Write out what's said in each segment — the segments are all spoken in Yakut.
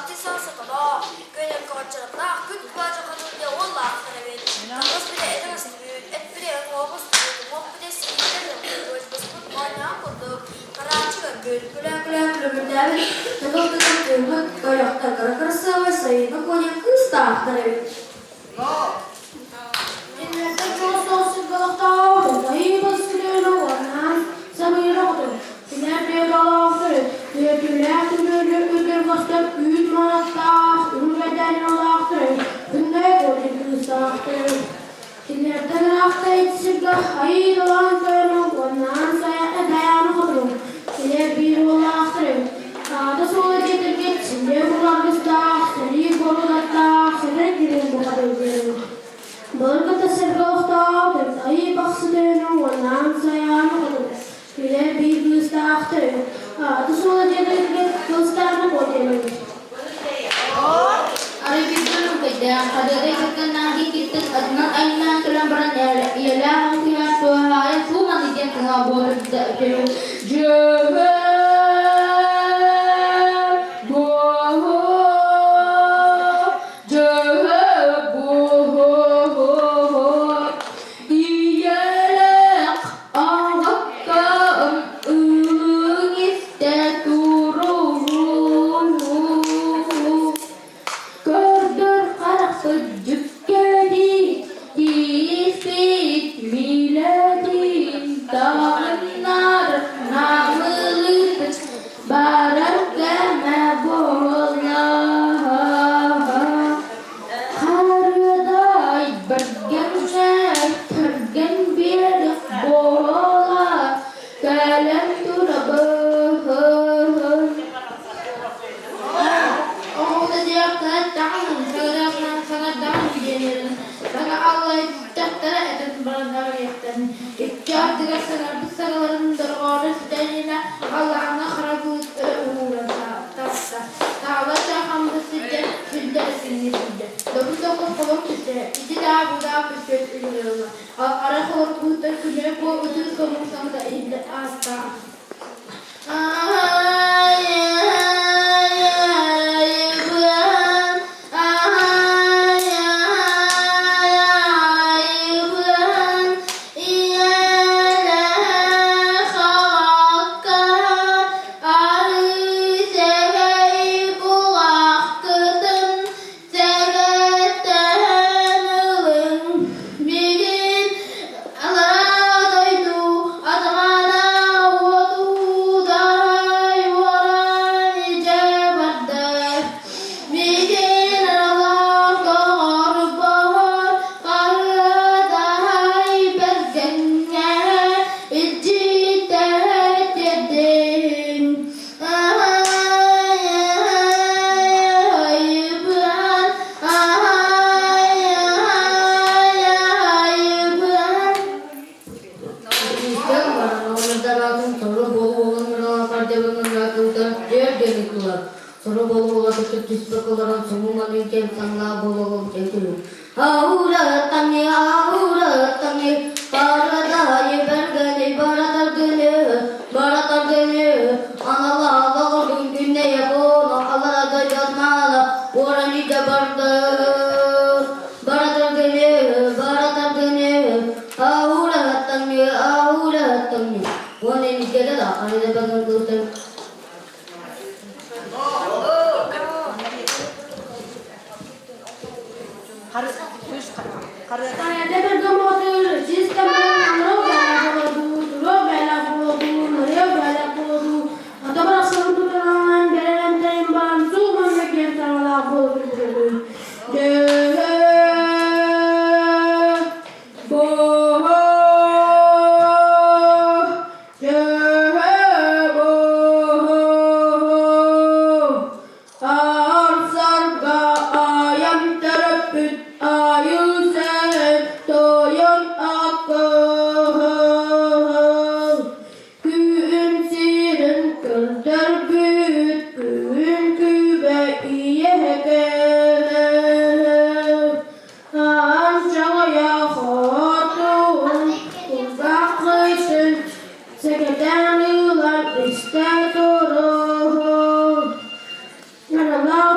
Саҥа саҥа сотолоох, күөнэр көҕөрчөрөхтөөх күн кубаадьа хотун диэн уоллаахтар эбит. Таҥас билэ этэ көстүбүт, эт билэ уҥуох устубут, уҥуох билэ сииттэн ылбыт, буспут моонньоон курдук, харааччы көрбүт, күлэ-күлэ күлүмүрдээбит, тыгыл-тыгыл тыыммыт, ойохтор кыра кырасыабай сайыҥҥы куонньа кыыстаахтар эбит. Кинилэртэн чугас соҕус сиргэ олохтоох Айыы Силиэли уоннаан самыыра хотун, кинилэр бэйэлээх түөртүүлээх түмүлү үргэр көстөр үүт маанаттаах, үрүҥ бэрдээн олаахтары, күннэй куотун кыыстаахтары. Кинилэртэн ыраахтай сиргэ Айыы Далаан тойону уоннаан Дайааны хотун, кинилэр биир уоллаахтары, аата суола дьиэтэргэ силлиэ буларгыстаах, сэрии буолулаттаах, сэтэр күнүн бухатыйдыыр. Былыргыта сиргэ олохтоох Айыы Бахсы тойону уоннаан Сайааны хотун, кинилэр биир кыыстаахтары, аата суола дьиэтэргэ кылыстааны куотуйаллар. Арай биирдэ Нукайдаах хадыадай кыргыннаах диэкиттэн атынан айаннаан кэлэн баран ийэлээх оҥкуйаат туоһаайан сууманы диэн саҥа буолар Дьөһө буоһу дьөһө буоһу ийэлээх аҕаккам ылыҥ истэ туругун Көрдөр харахпыт дьүккэдии, тииспит милэтин таҕыннар намылыппыт барар кэмэ буолла. Харыадай бэргэннэр тэргэн биэрэх буола кэлэн турабын. Оҕото диэхтэрэ даҕаны, саҥарыахтарын саҥардаҕын диэниэрин, саҥа аллайдахтара этэн баран аҕыйахтарын, икки ардыгар саҥарбыт саҥаларын дорҕооно ситэ илигинэ халлааҥҥа хара былыт өрө уһууран таҕыста. Таала чаахаммыт сиргэ сүллэ эппиҥҥэ тиийдэ. Добун-докун холор түстэ, ити даа бу даа көстүөт үлүгэр ылла. Арай холор быһыттан күнүө куо ытыыр сонун саҥата иһиллэ ааста. Билин алараа дойду атамаана уотуударай уоран илдьэ барда. Мигин аралаах доҕорбор харыадаһай бэргэҥҥэ илдьиттэһэ тиэрдин. Иккистэн баран сору буолуолун пардебын дьиэр диэн ыттылар. Сору буолуола түспүт кыларын сумуманын кэм саҥнаа буолуолун кэлгилу. Аура тани, аура тани, парадай бергени баратар гыны, баратар гыны, анала алағыр күннeye бола, алара да жатмала, орани да барды. Баратар гыны, баратар гыны, аура тани, аура тани. Оны неделе да, аны да багын кылтын. Аар-сарга айан төрөппүт айыы-сэһэн тойон аккыһыл Күн сирин көрдөрбүт күн күбэ ийэкэлэр Аан чаҕыйа хотун кулгааххытын сэкэтэн ылан истэ туруһун. Нарылаах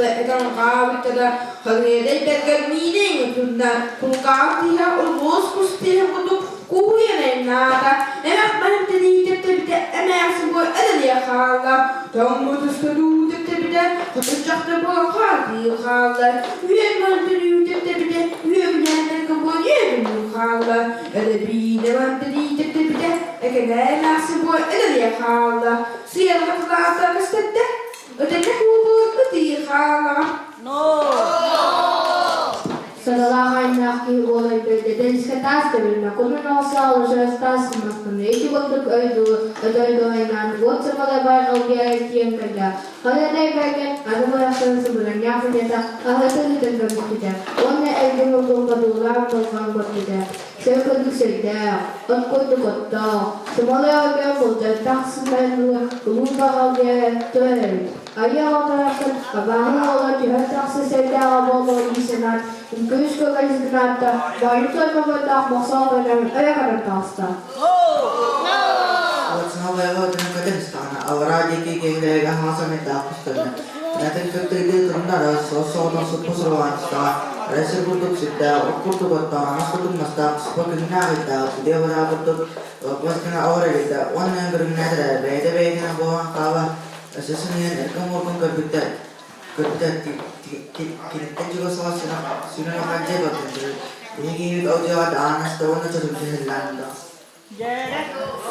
тылы этэн хаалбыта да, Хаҥыадай бэргэн миинэ иҥэ кулгааҕын тиһэ ургуус кус тиһин курдук кууһуйан айаннаата, эмэх баһын тэнийи тэптэбитэ эмээхсин буой эдэлийэ хаалла, тоҥмут устудуу тэптэбитэ хотун дьахтар буолан хаатыы хаалла, үөн маһын тэнийи тэптэбитэ үөгүлээн бэргэн буолан үөгүлүү хаалла, Эрэбиинэ маһын тэнийи тэптэбитэ экэнээ эмээхсин буой эдэлийэ хаалла, сыйарга тылаата көстөрдө, ытынньах уулуу ытыы хааллаҕа. Саралаах айнаах киһи буолан бэрдэтэн таас көмүллэ, кунун оҕосоолошо таас кымастана ити курдук өйдүү, өтөйдүү айнаан уот сымала байҕалгыйа тиийэн кэллэ. Хайадай бэргэн аны барахсан сыбыранньаах ийэтэ аһыты ыытан көмүспүтэ уонна эргин курдук бодуулаан болҕон көрбүтэ. Сир курдук сирдээх, от курдук оттоох, сымала өлгөн булдьаттаах сымайылла улуу баҕалгыйа төһөйбүт. Айыы оҕолорохтон абааһы оҕолор түһэн тахса сэргээҕэ буолуо дии санаат, үҥкүүс көҕүс гынаатта, баайы тойбобойдоох мохсоҕол гынан өйө көрөн таҕыста. Саҥалайга отунан көтөн истэҕинэ, аллараа диэки киэҥлэргэ аһаҕас амайдаах көстөннө. Инатын кыттыйдыы турунна да, суос-соҕотох суппу сурулаан истэҕэ. Эрэ сир курдук сирдээх, от курдук оттоох, мас курдук мастаах, туспа күннээх ыйдаах, үтүө бараа курдук лаппас гына оҕор эрийдэ уонна көрүҥнээтэ эрэ, бэйэтэ бэйэтинэн буолан хаала, өссө сыныйан эркин уолбун көрбүттэ, көрбүтэ киниттэн чугас соҕус сүрүн ахардьа көрдөрдүлэр. Биһиги киһибит ол дьиэҕэ даҕан аста уонна чочумча иһиллээн ылла.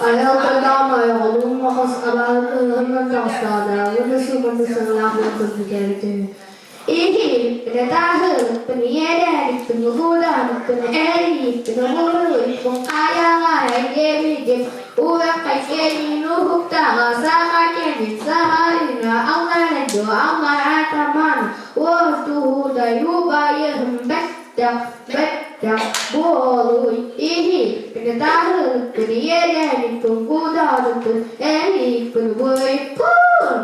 Айылҕадаан ойоҕолуун мохос абааһын ыһыһынан таҕыстаҕына уонна сууманнык саҥалаах буолан көрбүтээбитэ үһү. Иһиппинэ тааһыппын, иэдээбиппин, улуудаабыппын, эрийиппин, уһуруйпун, хайаҕай диэбитим, урэххэ кэлин уһуктаҕа, саха кэмин саҕарына, алларайду аллара таман, уостуһудай убайыһым бэттэх, бэттэх буолуй, иһиппинэ тааһыппын, иэдээбиппин, куудаабыппын, эрийиппин, уйпун.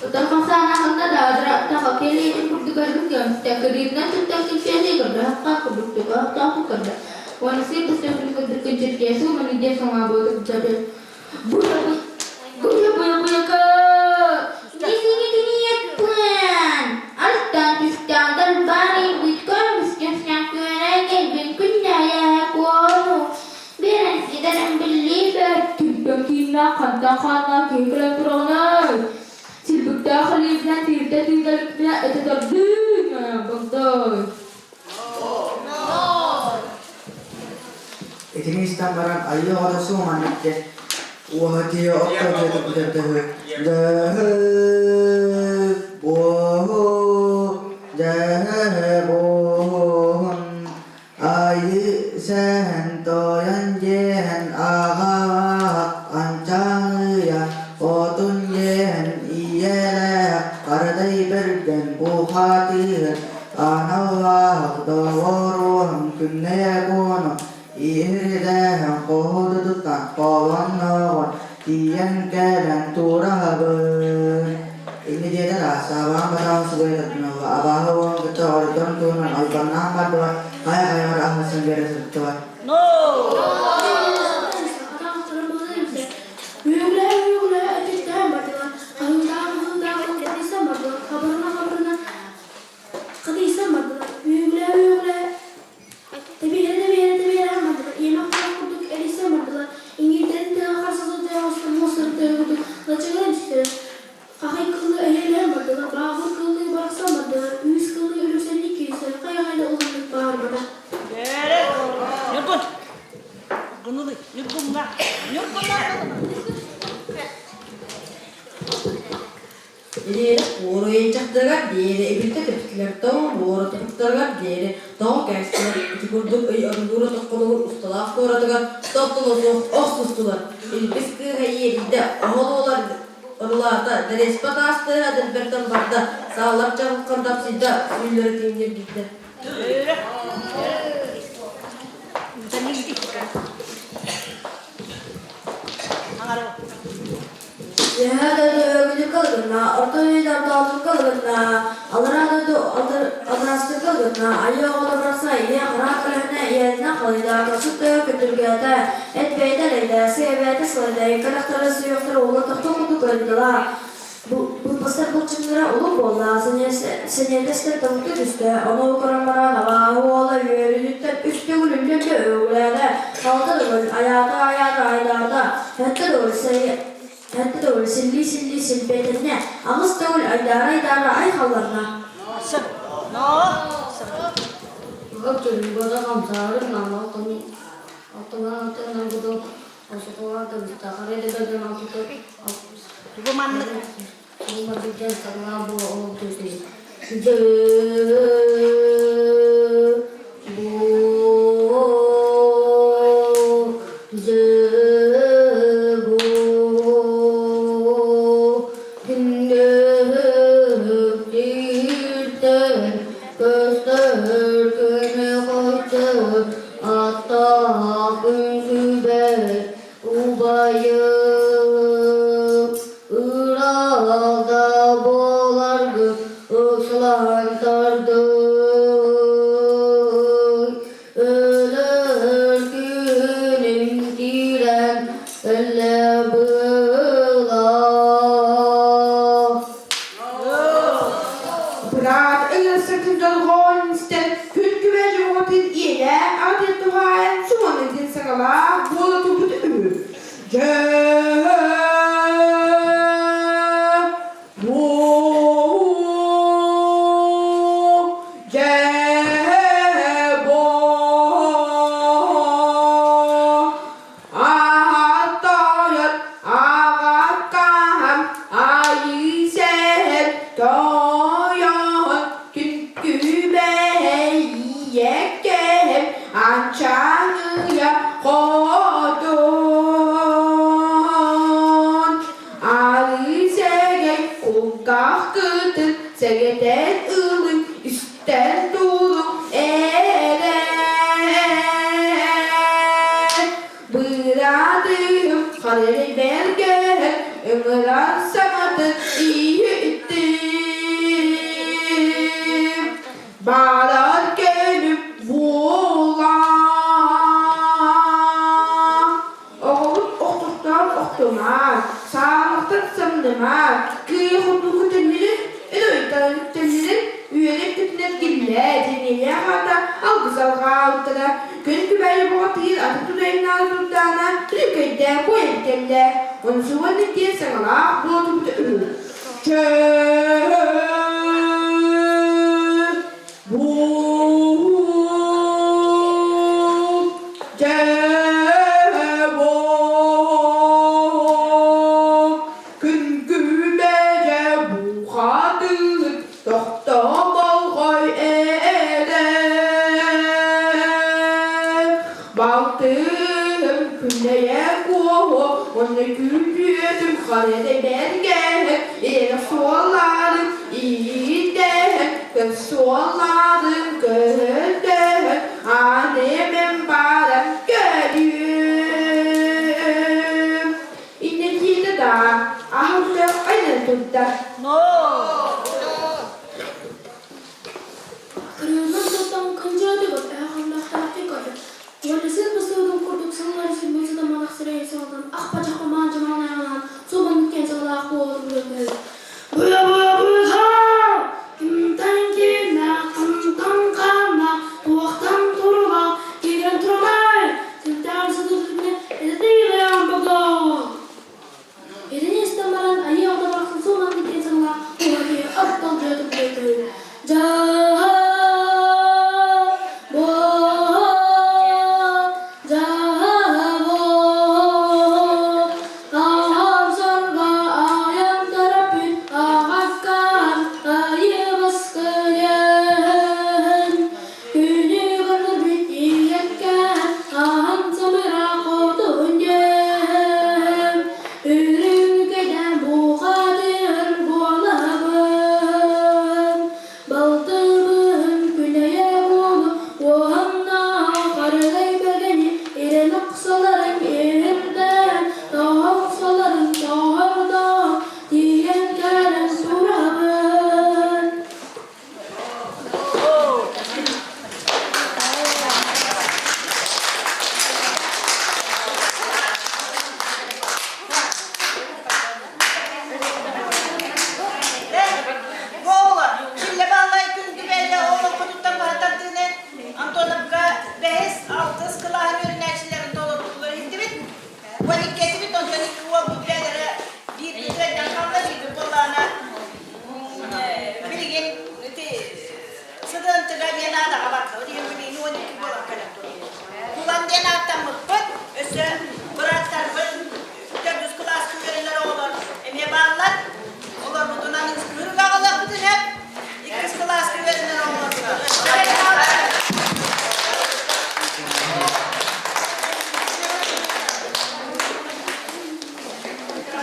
Утархасаанаһынна да адырааттаха кэлиитин курдук эргин көмүстэ, кырыытынан туттан кимсиэни көрдө, хахха курдук туга көрдө. Уонна сир быстан курдук кынчыргиэ сууманы диэн саҥа буолбут Буя буя буя буяка Нисиҥитиниэппин Артан түстэн далбаанын бүткөн бүскэн күөнэн кэлбин күннээйэ куону Биэрэн ситэрэн биллиибэр Түргэн кииннээх хантан хааннаах киһи кэлэн тураҕыный Силбиктээх илиитинэн тиирдэ тыыталыкпына этэ тардыым Богдой Итини истэн баран айыы оҕото сууман икки уоһа тиийэ отто дьиэтэ бүтэрдэһи Дэһэ буоһу дэһэ буоһун айыы сэһэн тойон дьиэһэн аҕаах анчаҥыйа отун дьиэһэн ийэлээх харадай бэргэн бухатыыр Аналлаах доҕоруом күннэйэ куону иһирдээһин хоһутутуттан холонноҕун тиийэн кэлэн тураһабын. Инни диэтэ да, саабаан батаан субуйа таттыналла, абааһы уон кытта ордон туһунан албаннаан бардылар, хайа-хайаҕар аһылсан биэрэ сырыттылар. Үөгүлэһэ-үөгүлэһэ этиттээн бардылар, хаһыытаан-хаһыытаан кытыйсан бардылар, хабырына-хабырына Хатыйсан бардылар, үөгүлээ-үөгүлээ, тэбиэһирэ-тэбиэһирэ тэбиэһирэн бардылар, иэмэх харах курдук эрийсэн бардылар, иҥиирдэрин тыаҕа харса сылдьан оҥостон муостарын тыаһа курдук лачыгыран түстүлэр, хахай кыылы эһиэлэһэн бардылар, баабыр кыыллыы барахсан бардылар, үүс кыыллыы өлүксэнник киирсэр, хайа-хайа да улаханнык баарбата. Ньургун! Ньургунулуй, Ньургуҥҥа! Ньургунна! Диэри уоруйдьахтарыгар диэри эбиргэ тэптилэр, тоҥ буора тупуктарыгар диэри тоҕо кээстилэр. Ити курдук ый одуулуура тоххолугур усталаах куоратыгар тохтоло суох охсустулар. Илбис кыыһа иэрийдэ, оһол уолар орулаата, дэриэспэ таас тыаһа дэлбэртэн барда, сааллар чаҕылхан дапсыйда, сүүллэрэ тиҥниргийдэ. Үөһээ дойду өлгүнүккэ ылгынна, орто үйэ ортоотукка ылгынна, аллараа дойду аллараастыкка ылгынна, айыы оҕото барахсан ийэ хараах көлөһүнэ ийэтинэ халыйда, тосук тыа күндүргээтэ, эт бэйэтэ элэйдэ, сыа эбээтэ сылайда, икки атахтара сүһүөхтэрэ ууга тохтуу курдук көрө. кырдалаах, Быыппастар былчыҥнара улуу буолла, сэниэтэ тоһутта түстэ, ону көрөн баран абааһы уола үөрүүтүттэн үс төгүл үллэ-үллэ үөгүлээтэ, алта төгүл айаата-айаата айдаата, сэттэ төгүл сэттэ төгүл силлии-силлии силбиэтэннэ, аҕыс төгүл айдаара-айдаара айхалланна. Тугу маннык Убайым ыраах да буоларгын ыксалаан тардый, өлөр күнүм киирэн өллө быылаах. Быраат ыҥырсытын дорҕоон истэн, күн күбэ дьоҕутун иэлээх аҕатын туһаайан суманытын саҥалаах буола турбут үһү. Дьэ, дьэ, Ааттойон аҕаккаһан айыы сэһэн тойон күн-күбэйиэккэһэм аччаҥыйа хотун Алы сэгэй кулгаах кытын сэгэтэн ылын истэн тулуҥ эрэ Быраатым харай бэргэһэ ыҥыран саҥатын иһиттим. Баарар көнүм буола. Оҕобут охтохтоон охтумаар, саамахтан самнымаар, кыайа курдук көтөллөрүн, өлөйтөн үктэллэрин үөрэн көтүнэн киллээ диэниэлээх аата алгыс алҕаабыттара. Күн күбэйэ бөҕөтүгэр аты тутайнаан турдаана түрүкэйдээх буойан кэллэ. Онсуон диэн саҥалаах буолтубут үһү. Чөө Балтым күннэйэ куоһу, онно күүтүөтүм хайа бэргэһэ, иэнэ суоллаарын иитэһэ, көс суоллаарын көһөтөһө, аан эмэн баран көрүөм. Иннэтиитэ да, аһымтах айан турда. Но.